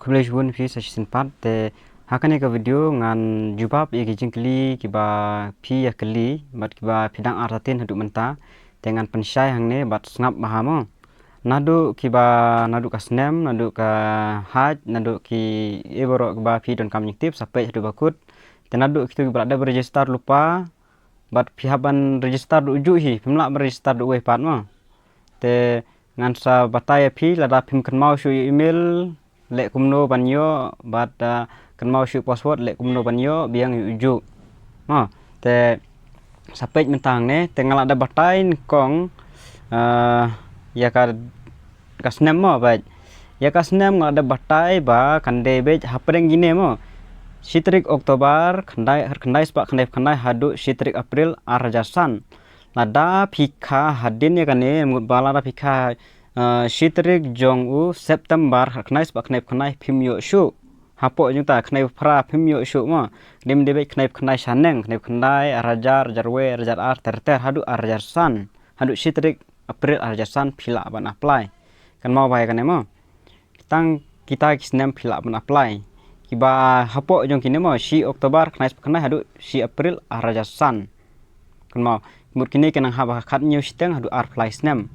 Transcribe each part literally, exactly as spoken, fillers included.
Khublei shibun phi sa shisien pat, te ha kane ka video ngan jubab ïa ki jingkylli kiba phi ïa kylli bad kiba phi dang artatien haduh mynta. Te ngan pynshai hangne bad sngap bha mo. Naduh kiba, naduh ka snem, naduh ka height, naduh ki, eh, baroh kiba phi donkam jingtip, sa peit haduh ba kut. Te naduh kito kiba la dep register lypa, bad phi hap ban register duh juh hi, phim lah ban register duh wei pat mo. Te ngan sa batai ïa phi, lada phim kynmaw shuh ïa email, leh kumno ban ïoh, bad, ah, kynmaw shuh password, leh kumno ban ïoh, biang ïa u juh. Mo, te sa peit mynta hangne, te nga la dep batai nyngkong, ah, ïa ka, ka snem mo, bad ïa ka snem nga la dep batai ba kan dei beit hapdeng kine mo. Shi tarik October, khyndai, khyndai spah khyndai phew khyndai haduh shi tarik April ar hajar san. Lada phi kha hadien ïa kane, mut ba lada phi kha, eh, shi tarik jong u September, khyndai spah khyndai phew khyndai phim ïoh shuh. Hapoh jong ta khyndai phew phra phim ïoh shuh mo. Dei, dei beit khyndai phew khyndai shaneng, khyndai phew khyndai, ar hajar, ar hajar wei, ar hajar ar, ter ter haduh ar hajar san. Haduh shi tarik April ar hajar san phi lah ban apply. Kynmaw bha ïa kane mo. Tang kita ki snem phi lah ban apply. Kiba hapoh jong kine mo, shi October khyndai spah khyndai haduh shi April ar hajar san. Kynmaw, mut kine ki nang hap ha ka khathynñiew shiteng haduh arphew lai snem.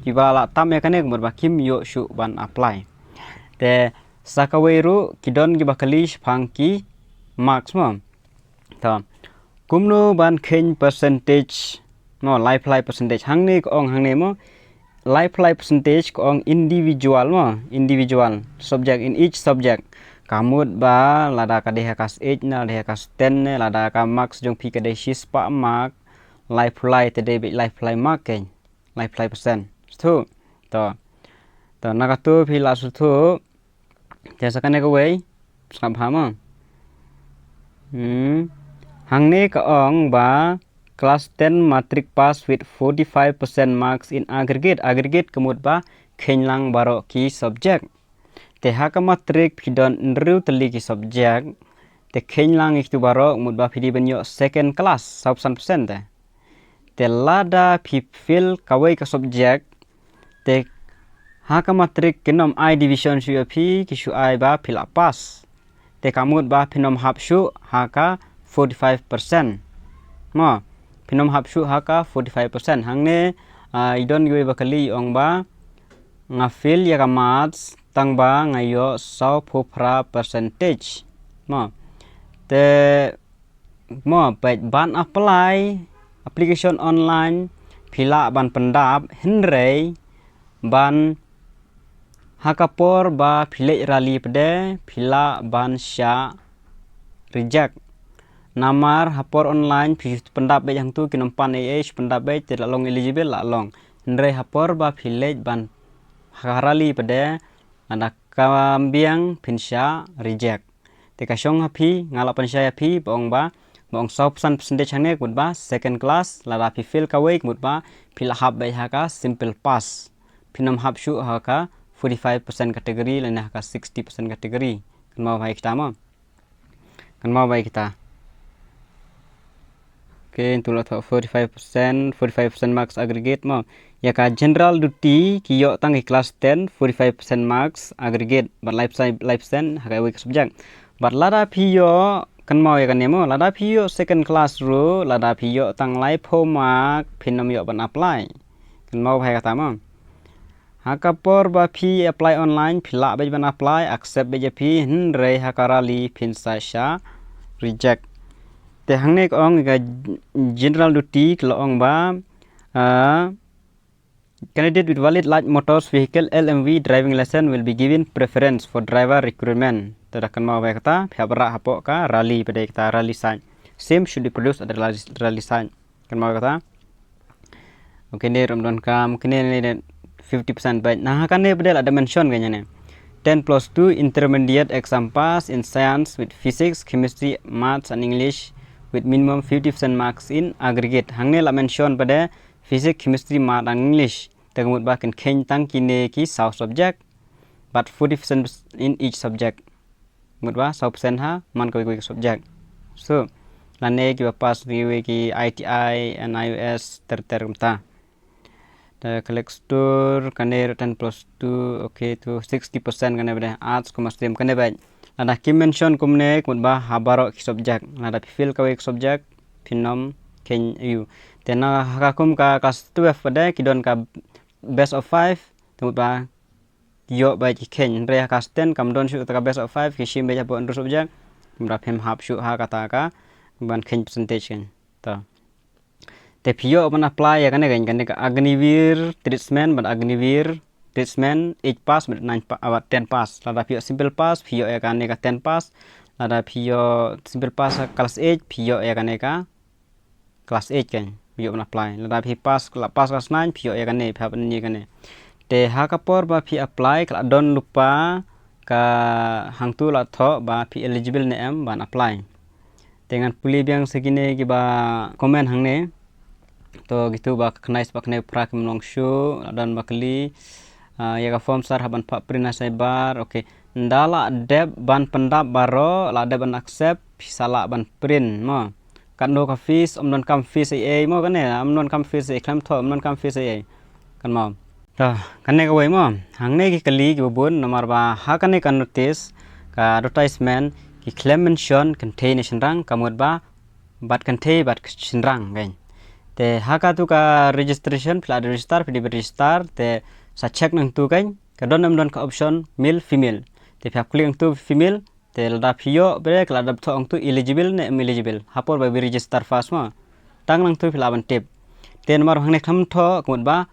Kiba la tam ïa kane mut ba kim ïoh shuh ban apply. Te sa kawei ruh ki don kiba kylli shaphang ki marks mo. To. Kumno ban kheiñ percentage mo, laiphew lai percentage. Hangne ka ong hangne mo, laiphew lai percentage ka ong individual mo, individual subject, in each subject. Ka mut ba lada ka dei ha ka eight ne, lada ka ten ne, lada ka marks jong phi ka dei shi spah mark, laiphew lai te dei beit laiphew lai mark keiñ, laiphew lai percent. Sngewthuh. To. To, na katu phi lah sngewthuh. Te sa kane kawei, sngap bha mo. Hmm. Hangne ka ong ba class ten matric pass with forty-five percent marks in aggregate. Aggregate ka mut ba kheiñ lang baroh ki subject. Te ha ka matric phi don hynriew tylli ki subject. Te kheiñ lang ïa kitu baroh, mut ba phi dei ban ïoh second class, saw phew san percent te. Te lada phi fail kawei ka subject, te ha ka matric kin ym ai division shuh ïa phi, ki shu ai ba phi lah pass. Te ka mut ba phin ym hap shuh ha ka forty-five percent. Mo, phin ym hap shuh ha ka forty-five percent. Hangne, ah, i don kiwei ba kylli ong ba nga fail ïa ka maths tang ba nga ïoh saw phew phra percentage. Mo, te mo, peit ban apply, application online, phi lah ban pyndap, hynrei ban ha ka por ba phi leit rally pat de, phi lah ban shah reject. Namar ha por online phi pyndap beit hangtu, kin ym pan ei ei, pyndap beit te lah long eligible, lah long. Hynrei ha por ba phi leit ban ha ka rally pat de, lada kam biang phin shah reject. Te ka shong ha phi, nga lah pynshai ha phi, ba ong ba, ba ong saw phew san percentage hangne ka mut ba second class, lada phi fail kawei ka mut ba phi lah hap beit ha ka simple pass. Phin ym hap shuh ha ka forty-five percent category lane ha ka sixty percent category. Kynmaw bha ïa kita mo. Kynmaw bha ïa kita. Okay, ntu la thoh forty-five percent, forty-five percent marks aggregate mo. Ïa ka general duty ki ïoh tang ki class ten, forty-five percent marks aggregate, bad laiphew percent, laiphew percent ha kawei ka subject. Bad lada phi ïoh, kynmaw ïa kane mo, lada phi ïoh second class ruh, lada phi ïoh tang laiphew mark, phin ym ïoh ban apply. Kynmaw bha ïa kata mo. Ha ka por ba phi apply online, phi lah beit ban apply, accept beit ïa phi, hynrei ha ka rally phin sa shah reject. Te hangne ka ong ka general duty ka la ong ba, ah, candidate with valid light motors vehicle, L M V, driving license will be given preference for driver recruitment. Te da kynmaw bha ïa kata, phi hap rah hapoh ka rally pat de, kata rally sign. Same should be produced at the rally, rally sign. Kynmaw kata. Okay, ne rum don kam, kine ne, ne fifty percent beit. Na ha kane pat de la da mention ka ïa ne. Ten plus two intermediate exam pass in science with physics, chemistry, maths and English with minimum fifty percent marks in aggregate. Hangne la mention pat de physics, chemistry, maths and English. Te ka mut ba kin kheiñ tang kine ki saw subject. But forty percent in each subject. Mut ba saw percent ha man kawei kawei ka subject. So, lane kiba pass kiwei ki I T I, N I O S, ter ter kumta. Te click store, kane ruh ten plus two, okay, to sixty percent kane ba dei arts, commerce, stream, kane ba. Lada ki mention kumne, kumut ba ha baroh ki subject. Lada phi fail kawei ka subject, phin ym kheiñ aiu. Te na ha ka kum ka class twelve ba dei, ki don ka best of five, te kumut ba ïoh ba ki kheiñ. Hynrei ha class ten kam don shuh kata ka best of five, ki shim ba hapoh hynriew subject, kumut ba phim hap shuh ha kata ka ban kheiñ percentage kan. To. Te phi ïoh ban apply ïa kane kan, kane ka Agniveer treatment bad Agniveer treatment eight pass bad nine pa, ah, ten pass. Lada phi ïoh simple pass, phi ïoh ïa kane ka ten pass. Lada phi ïoh simple pass ha class eight, phi ïoh ïa kane ka class eight kan, phi ïoh ban apply. Lada phi pass, la pass class nine, phi ïoh ïa kane, phi hap ban ïa kane. Te ha ka por ba phi apply, ka la don lypa ka hangtu la thoh ba phi eligible ne em ban apply. Te ngan pule biang sa kine kiba comment hangne. To kitu ba khyndai spah khyndai phra kim long shuh, la don ba kylli. Ah, ïa ka form sir hap ban phah print ha cyber. Okay. Nda la dep ban pyndap baroh, la dep ban accept, phi sa lah ban print mo. Katno ka fees, ym don kam fees ei ei mo kane, ym don kam fees ei, khlem thoh ym don kam fees ei ei. Kan mo. To, kane kawei mo. Hangne ki kylli kiba bun, namar ba ha kane ka notice, ka advertisement, ki khlem mention kynthei ne shynrang, ka mut ba bad kynthei bad shynrang kan. Te ha katu ka registration, phi la register, phi dei register, te sa check nangtu kan, ka don em don ka option male female. Te phi hap click nangtu female, te lada phi ïoh, bad ka la dep thoh hangtu eligible ne em eligible. Ha por ba phi register first mo. Tang nangtu phi lah ban tip. Te namar hangne khlem thoh, ka mut ba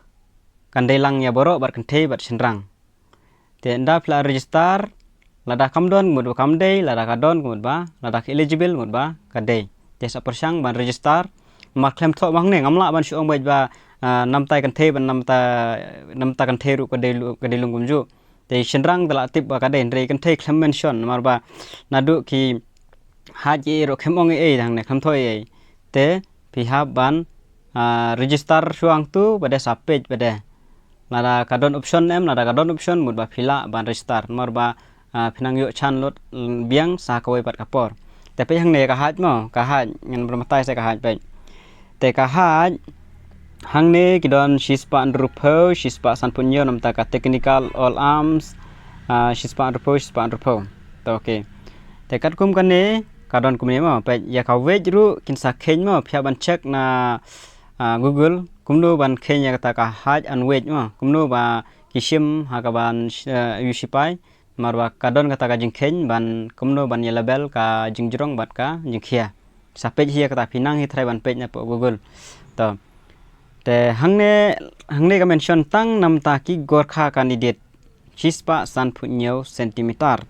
kan dei lang ïa baroh bad kynthei bad shynrang. Te nda phi la register, lada kam don, ka mut ba kam dei, lada ka don, ka mut ba, lada ka eligible, ka mut ba ka dei. Te sa pyrshang ban register, namar khlem thoh hangne, ngam lah ban shu ong beit ba, ah, namta kynthei, ba namta, namta kynthei ruh ka dei lu-, ka dei lung kumjuh. Te shynrang te la tip ba ka dei, hynrei kynthei khlem mention, namar ba naduh ki haj ei ei ruh khlem ong ei ei hangne, khlem thoh ei ei. Te phi hap ban, ah, register shuwa hangtu, bad sa peit bad. Lada ka don option em, lada ka don option, mut ba phi lah ban register. Namar ba, ah, phin nang ïoh chance lut, mm, biang sa kawei pat ka por. Te peit hangne ka haj mo, ka haj, ngan pynbatai sa ka haj peit. Te ka haj, hangne ki don shispah hynriewphew, shispah sanphew hynñiew namta ka technical all arms, ah, shispah hynriewphew, shispah hynriewphew. To, okay. Te katkum kane, ka don kumne mo, peit ïa ka wage ruh kin sa kheiñ mo, phi hap ban check na, ah, Google, kumno ban kheiñ ïa kata ka height and weight mo, kumno ba ki shim ha kaban, eh, ïa u sipai, namar ba ka don kata ka jingkheiñ ban kumno ban ïa label ka jingjrong bad ka jingkhia. Sa peit hi ïa kata, phi nang hi tharai ban peit na poh Google. To. Te hangne, hangne ka mention tang namta ki Gorkha candidate. Shispah sanphew hynñiew centimeter.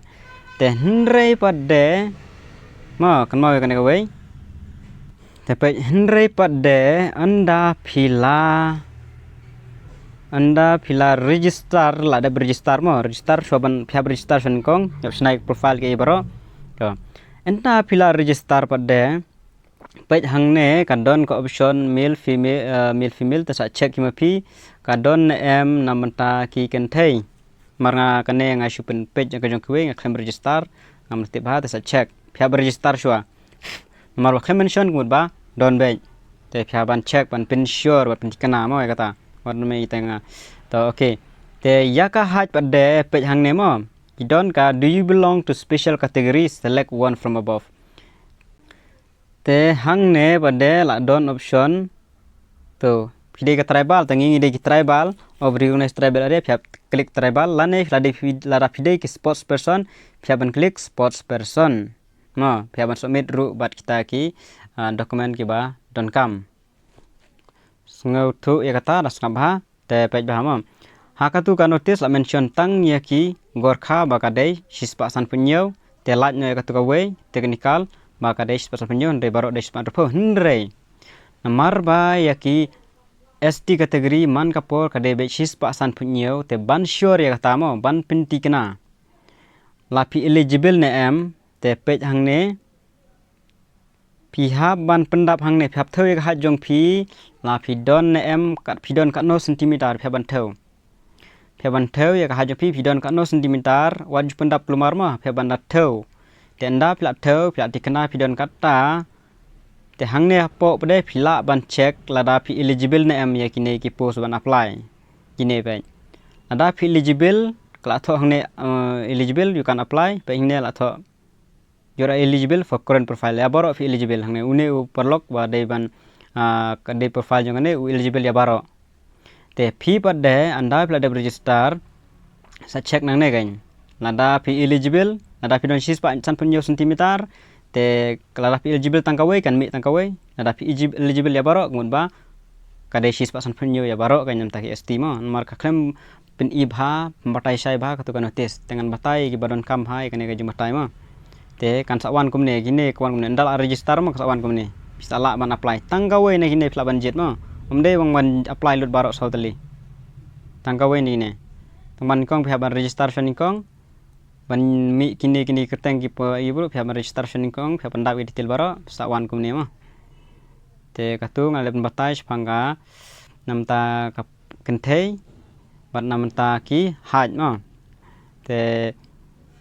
Te hynrei pat de, mo, kynmaw ïa kane kawei. Te peit hynrei pat de, ynda phi la, ynda phi la register, la dep register mo, register shuwa ban, phi hap register shuwa nyngkong, ïa shna ïa ka profile kiei baroh. To. Ynda phi la register pat de, peit hangne ka don ka option male female, eh, male female, te sa check hi ma phi, ka don ne em na bynta ki kynthei. Namar nga kane nga shu pynpeit ïa ka jong kiwei, nga khlem register, ngam tip bha, te sa check. Phi hap register shuwa. Namar ba khlem mention ka mut ba don beit. Te phi hap ban check, ban pynsure, ban pynthikna mo ïa kata. Wat me ita nga. To, okay. Te ïa ka height pat de, peit hangne mo. Ki don ka, "Do you belong to special category? Select one from above." Te hangne pat de la don option. To, phi dei ka tribal, te ngi ngi dei ki tribal, of recognized tribal area, phi hap click tribal, lane lada phi, lada phi dei ki sports person, phi hap ban click sports person. Mo, phi hap ban submit ruh bad kita ki, ah, document kiba donkam. Sngewthuh ïa kata, da sngap bha. Te peit bha mo. Ha katu ka notice la mention tang ïa ki Gorkha ba ka dei shispah sanphew hynñiew, te lait noh ïa katu kawei, technical, ba ka dei shispah sanphew hynñiew, hynrei baroh dei shispah hynriewphew, hynrei. Namar ba ïa ki S T category man ka por ka dei beit shispah sanphew hynñiew, te ban sure ïa kata mo, ban pynthikna. La phi eligible ne em, te peit hangne, phi hap ban pyndap hangne, phi hap thew ïa ka height jong phi, la phi don ne em, kat phi don katno centimeter, phi hap ban thew. Phi hap ban thew ïa ka height jong phi, phi don katno centimeter, wat ju pyndap kulmar mo, phi hap ban da thew. Te ynda phi la thew, phi la thikna, phi don kata, Te hangne hapoh pat de phi lah ban check lada phi eligible ne em ïa kine ki post ban apply. Kine pat, lada phi eligible, ka la thoh hangne, eh, eligible, you can apply, pat hangne la thoh, you are eligible for current profile. Ïa baroh phi eligible hangne. Une u paralok ba dei ban, ah, ka dei profile jong kane u eligible ïa baroh. Te phi pat de ynda phi la dep register, sa check nangne kan. Lada phi eligible, lada phi don shispah sanphew hynñiew centimeter, te lada phi eligible tang kawei kan mih tang kawei. Lada phi egi-, eligible ïa baroh, ka mut ba ka dei shispah sanphew hynñiew ïa baroh kan, namar ka S T mo. Namar ka khlem pyni bha, pynbatai shai bha katto ka notice. Te ngan batai ïa kiba donkam bha ïa kane ka jingbatai mo. Te kan sa wan kumne, kine ka wan kumne. Ynda la register mo ka sa wan kumne. Phi sa lah ban apply tang kawei na kine phi lah ban jied mo. Ym dei ban, ban apply lut baroh saw tylli. Tang kawei na kine. Tang ban nyngkong phi hap ban register sha nyngkong. Ban mih kine, kine kyrteng ki pa i bru, phi hap ban register sha nyngkong, phi hap ban dap ïa detail baroh, sa wan kumne mo. Te katto nga la dep batai shaphang ka namta ka kynthei bad namta ki haj mo. Te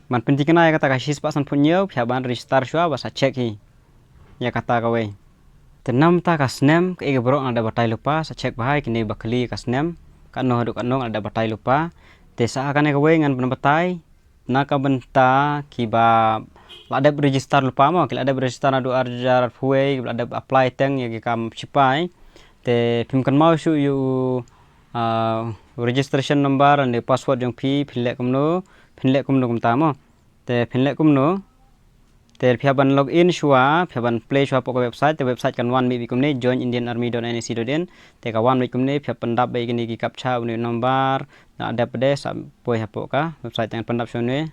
ban pynthikna ïa kata ka shispah sanphew hynñiew, phi hap ban register shuwa bad sa check hi ïa kata kawei. Te namta ka snem, kaei kaba nga la dep batai lypa, sa check bha ïa kine ba kylli ka snem, katno haduh katno nga la dep batai lypa. Te sa ha kane kawei ngan pynbatai na ka bynta kiba la dep register lypa mo, ki la dep register naduh ar hajar arphew wei, kiba la dep apply teng ïa ki kam shipai. Te phim kynmaw shuh ïa u, ah, registration number lane password jong phi, phin leh kumno, phin leh kumno kumta mo. Te phin leh kumno. Te phi hap ban log in shuwa, phi hap ban play shuwa hapoh ka website, te website kan wan mih beit kumne, join indian army dot N S C dot in. Te ka wan mih kumne, phi hap pyndap beit kine ki captcha, une u number, la dep pat de sa poi hapoh ka website, te ngan pyndap shuwa une.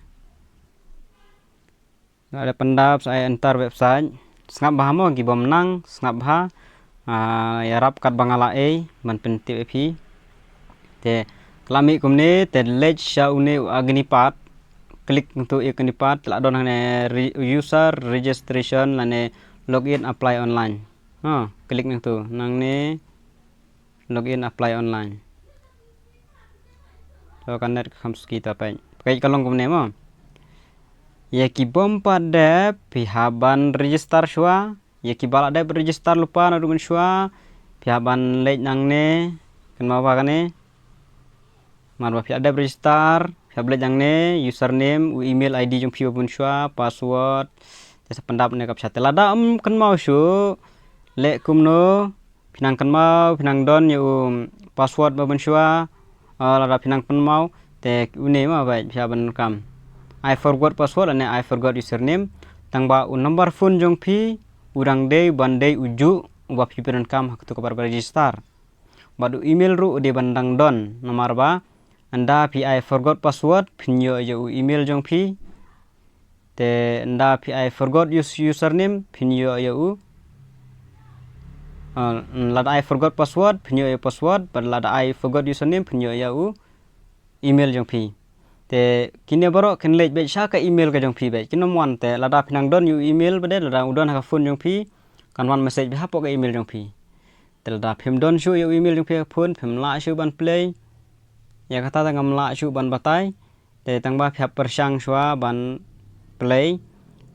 La dep pyndap sa ai enter website. Sngap bha mo, ki bym nang, sngap bha. Ah, ïarap katba nga la ai ban pyntip ïa phi. Te ka la mih kumne, te leit sha une u Agnipath. Click nangtu Agnipath, te la don hangne re-, user registration lane login apply online. Ha, click nangtu, nangne login apply online. To ka net ka kham suki ta peit. Peit ka long kumne mo. Ïa ki bym pat dep, phi hap ban register shuwa. Ïa kiba la dep register lypa naduh mynshuwa, phi hap ban leit nangne, kynmaw bha kane. Namar ba phi la dep register, phi hap leit nangne, username, u email I D jong phi ba mynshuwa, password, te sa pyndap ne ka captcha. Te lada ym kynmaw shuh, leh kumno, phi nang kynmaw, phi nang don ïa u password ba mynshuwa, ah, lada phi nang kynmaw, te une mo beit, phi hap ban kam, I forgot password lane I forgot username, tang ba u number phone jong phi u dang dei ban dei u juh uba phi pyndonkam ha katto ka por ba register. Bad u email ruh u dei ban dang don, namar ba ynda phi I forgot password, phin ïoh ïa u email jong phi. Te ynda phi I forgot us-, username, phin ïoh ïa u. Ah, lada I forgot password, phin ïoh ïa u password, bad lada I forgot username, phin ïoh ïa u email jong phi. Te kine baroh kin leit beit sha ka email ka jong phi beit. Kin ym wan, te lada phi nang don ïa u email pat de, lada u don ha ka phone jong phi, kan wan message beit hapoh ka email jong phi. Te lada phim don shuh ïa u email jong phi ha ka phone, phim lah shuh ban play. Ïa kata te ngam lah shuh ban batai. Te tang ba phi hap pyrshang shuwa ban play.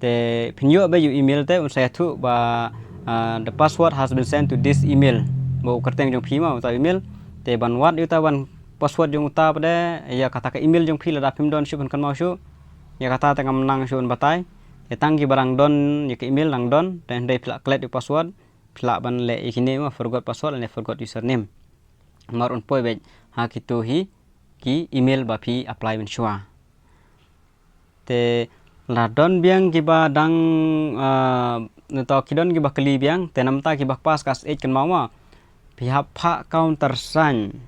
Te phin ïoh beit ïa u email te un sa ïathuh ba, ah, the password has been sent to this email. Ba u kyrteng jong phi mo uta u email. Te ban wad ïa uta ban password jong uta pat de, ïa kata ka email jong phi lada phim don shuh, phin kynmaw shuh. Ïa kata te ngam nang shuh ban batai. Te tang kiba dang don ïa ka email dang don, te hynrei phi la klet ïa u password, phi lah ban leh ïa kine mo, forgot password lane forgot username. Namar un poi beit ha kito hi ki email ba phi apply mynshuwa. Te la don biang kiba dang, ah, nangta ki don kiba kylli biang, te namta kiba pass class eight kynmaw mo, phi hap phah countersign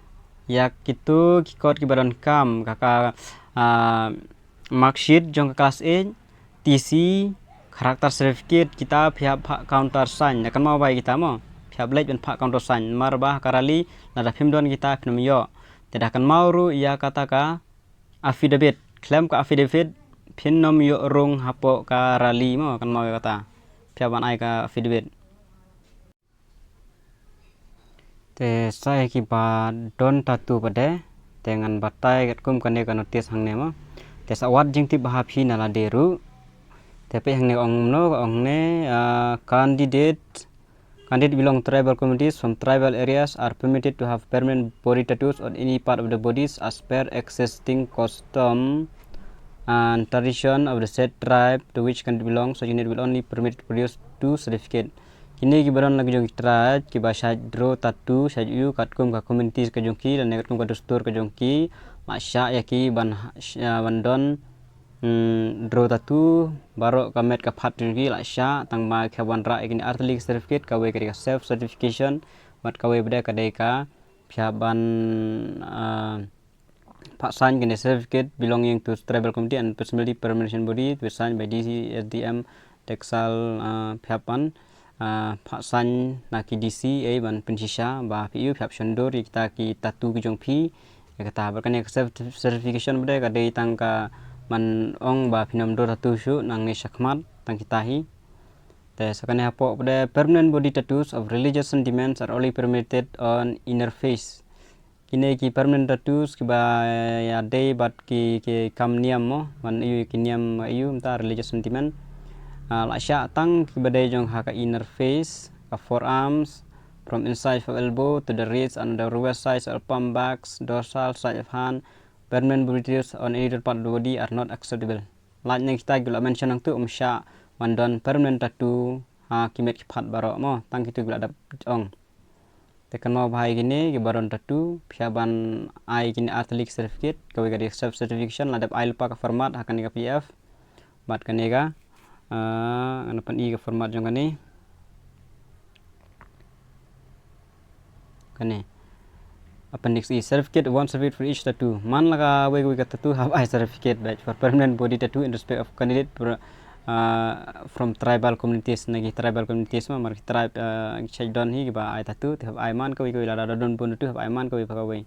ïa kito ki kot kiba donkam, ka, ka, ah, marksheet jong ka class eight, T C, character certificate, kita phi hap phah countersign. Da kynmaw bha ïa kita mo, phi hap leit ban phah countersign. Namar ba ha ka rally lada phim don kita phin ym ïoh. Te da kynmaw ruh ïa kata ka affidavit. Khlem ka affidavit phin ym ïoh rung hapoh ka rally mo, kynmaw ïa kata. Phi hap ban ai ka affidavit. Te sa ïa kiba don tattoo pat de, te ngan batai katkum kane ka notice hangne mo. Te sa wad jingtip bha ha phi na lade ruh. Te peit hangne ong kumno, ong ne, ah, candidate Candidate belong tribal communities from tribal areas are permitted to have permanent body tattoos on any part of the bodies as per existing custom and tradition of the said tribe to which candidate belongs. Such candidate will only permitted to produce two certificate. Kine ki ba don la ki jong ki tribe ki ba shait draw tattoo shait ïu katkum ka communities ka jong ki lane katkum ka dustur ka jong ki, la shah ïa ki ban, ban don draw tattoo baroh ka met ka phad jong ki, la shah tang ba ki hap ban rah ïa kine artylli ki certificate, kawei ka dei ka self certification bad kawei pat ka dei ka phi hap ban phah sign kine certificate belonging to tribal community and personality permission body to be signed by D C, S D M, Textile, phi hap ban phah sign na ki D C ei ban pynshisha ba phi ïoh phi hap shon dur ïa kita ki tattoo ki jong phi. Ïa kata bad kane ka certification pat ka dei tang ka ban ong ba phin ym dur tattoo shuh nangne shakhmat tang kita hi. Te sa kane hapoh pat permanent body tattoos of religious sentiments are only permitted on inner face. Kine ki permanent tattoos ki ba ïadei bad ki, ki kam niam mo, ban ïoh ki niam ïoh mynta religious sentiment. La shah tang ki ba dei jong ha ka inner face, ka forearms, from inside of elbow to the wrist and the reverse side of palm, backs, dorsal side of hand. Permanent body tattoos on any other part of the body are not acceptable. Lait na kita ki la mention nangtu um shah ban don permanent tattoo ha ki met ki phad baroh mo, tang kitu ki la dep ong. Te kan mo bha ïa kine ki ba don tattoo phi hap ban ai kine artylli ki certificate, kawei ka dei self certification, la dep ai lypa ka format ha kane ka P D F. Bad kane ka ngan pyni ka format jong kane. Kane Appendix E, certificate, one certificate for each tattoo. Man la kawei kawei ka tattoo hap ai certificate bad for permanent body tattoo in respect of candidate from tribal communities, na ki tribal communities ma, mar ki tribe ki shait don hi ki ba ai tattoo te hap ai man kawei kawei, lada don bun tattoo hap ai man kawei pa kawei.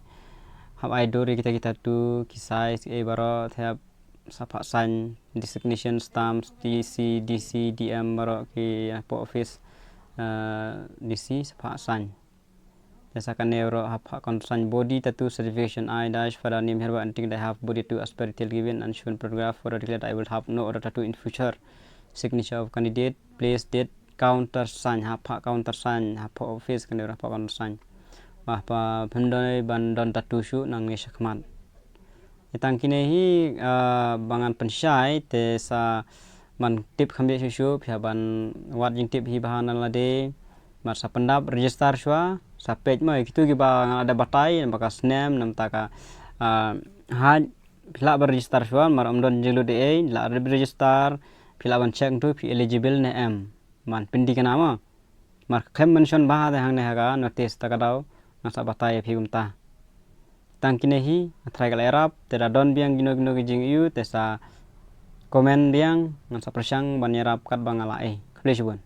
Hap ai dur ïa kita ki tattoo, ki size ei baroh te hap sa phah sign, designation stamps, T C, D C, D M baroh ki hapoh office D C sa phah sign. Te sa kane baroh hap phah countersign. Body tattoo certification, I dash father name hereby indicate that I have body tattoo as per detail given and shown paragraph. Further declare that I will have no other tattoo in future. Signature of candidate, place, date, countersign, hap phah countersign hapoh office, kane baroh hap phah countersign. Ba hap phah phin dei ban don tattoo shuh nangne shakhmat. Tang kine hi ba ngan pynshai te sa ban tip kham biang shuh shuh, phi hap ban wad jingtip hi bha na lade. Bad sa pyndap register shuwa, sa peit mo ïa kitu ki ba ngan la dep batai, namar ka snem, namar ka haj, phi lah ban register shuwa, mar ym don jinglut ei ei, lah register, phi lah ban check tu phi eligible ne em. Man pynthikna mo. Mar khlem mention bha te hangne ha ka notice ta ka daw ngan sa batai ïa phi kumta. Tang kine hi, nga tharai ka la ïarap, te da don biang kino kino ki jingïohi te sa comment biang, ngan sa pyrshang ban ïarap kat ba nga lah ei. Khublei shibun.